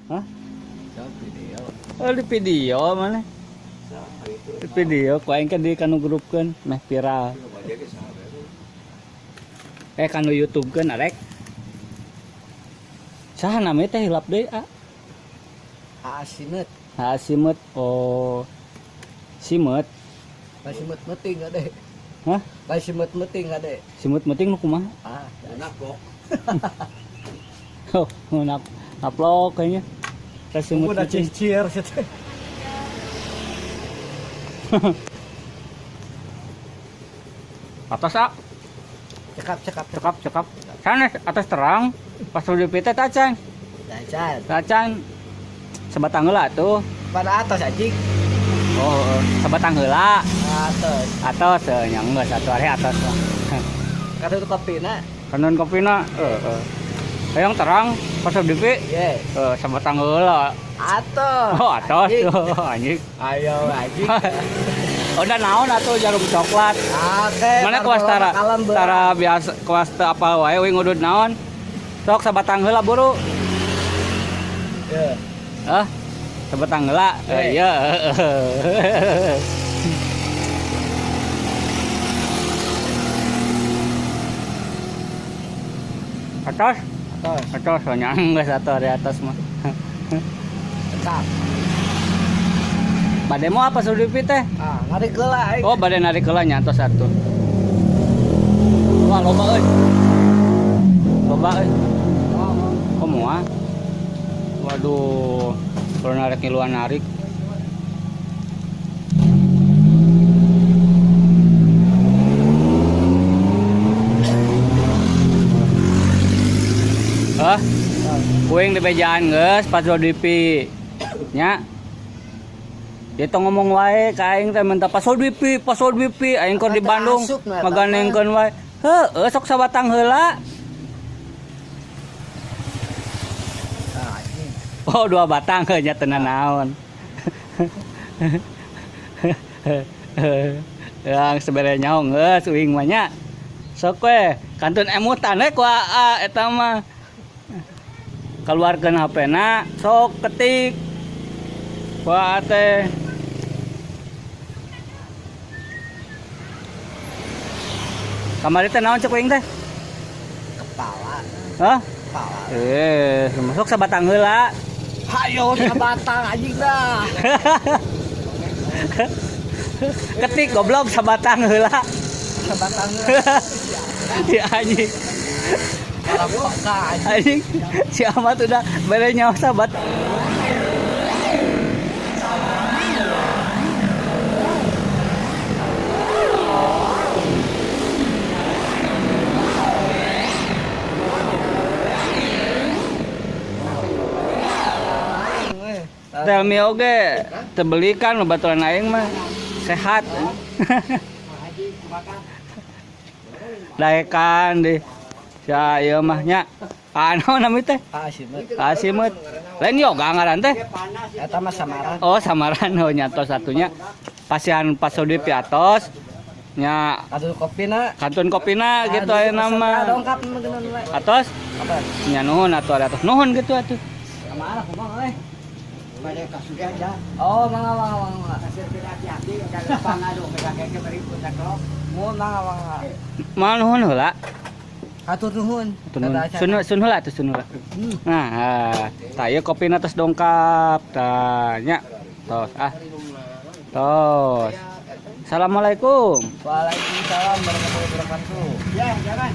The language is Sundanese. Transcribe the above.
Hah? Sok video. Oh, di video mana? Di video ku aing kan di kanu grupkeun meh viral. Eh kanu YouTube keun arek. Saha namanya teh hilap deui a? Asimet. Ha Simet. Oh. Simet. Lain simet meting ade. Hah? Lain simet meting ade. Simut meting nu kumaha? Ah, naplok. Oh, naplok kayaknya. Teh simut Udah meting. cincir gitu. Atas a. Cekap cekap Cekap cekap. Sanes atas terang. Pas udah PT tacan. Dacan. Tacan. Sebatang heula tuh. Pada atas anjing. Oh, sebatang heula. Atas. Atas nya geus atuh ari atas mah. Kata itu kopi na. Kanon kopina heeh. Hayang terang pas DP Ye. Sebatang heula. Atas. Oh, atas. Anjing. Oh, anjing. Ayo anjing. Udah naon atuh jarum coklat. Oke. Mana kuas tara? Tara biasa kuas teu apa wae we ngudud naon. Sok sabatang heula buru. Ya. Hah? Sabatang heula. Eh. Iya. Atas, Atas. atas nya geus atuh di atas mah. Cekap. Bade mau apa sudipi teh? Ah, narik heula aing. Oh, bade narik heula nya atos atuh. Wah, loba euy. Loba euy. Kok moal? Waduh, kalau narik ngiluan narik. Hah? Kuing di bejaan geus pas DP. Nya. Dia tong ngomong wae ka aing teh minta password wifi, password wifi aing keur di Bandung maganengkeun wae. Heueuh sok sabatang heula. Ah, anjing. Oh, dua batang nya teu naon. Yang sebenarnya nyaho geus uing mah nya. Sok we kantun emutan we ku aa eta mah. Keluarkeun HP-na sok ketik. Ku aa teh. Kamari teh naon cek uing teh? Kepala. Hah? Kepala. Eh, masuk sabatang heula. Hayo sabatang anjing dah. Ketik goblok sabatang heula. Sabatang heula. Si anjing. Peka anjing. Anjing. Si Ahmad udah bere nyawa sabat. Telmi oge tebelikan baturan aing mah sehat. Daekan di sia ieu mah nya. Anu nami teh? Asimet. Asimet. Lain yoga ngaran teh? Eta mah samaran. Oh, samaran oh nya tos satunya. Pasihan pasodi piatos nya Kantun kopina. Kantun kopina gitu aya nama. Dongkap mah wae. Atos Apa? nya nuhun atuh ada atos nuhun gitu atuh. Kumaha kumaha euy? Oh, mangga mangga mangga. Mun mangga mangga. Mal nuhun heula. Hatur nuhun. Atuh nuhun. Sun sun heula atuh sun heula. Nah, tah ieu kopina tos dongkap tah nya. Tos ah. Tos. Assalamualaikum. Waalaikumsalam warahmatullahi wabarakatuh. Ya, jalan.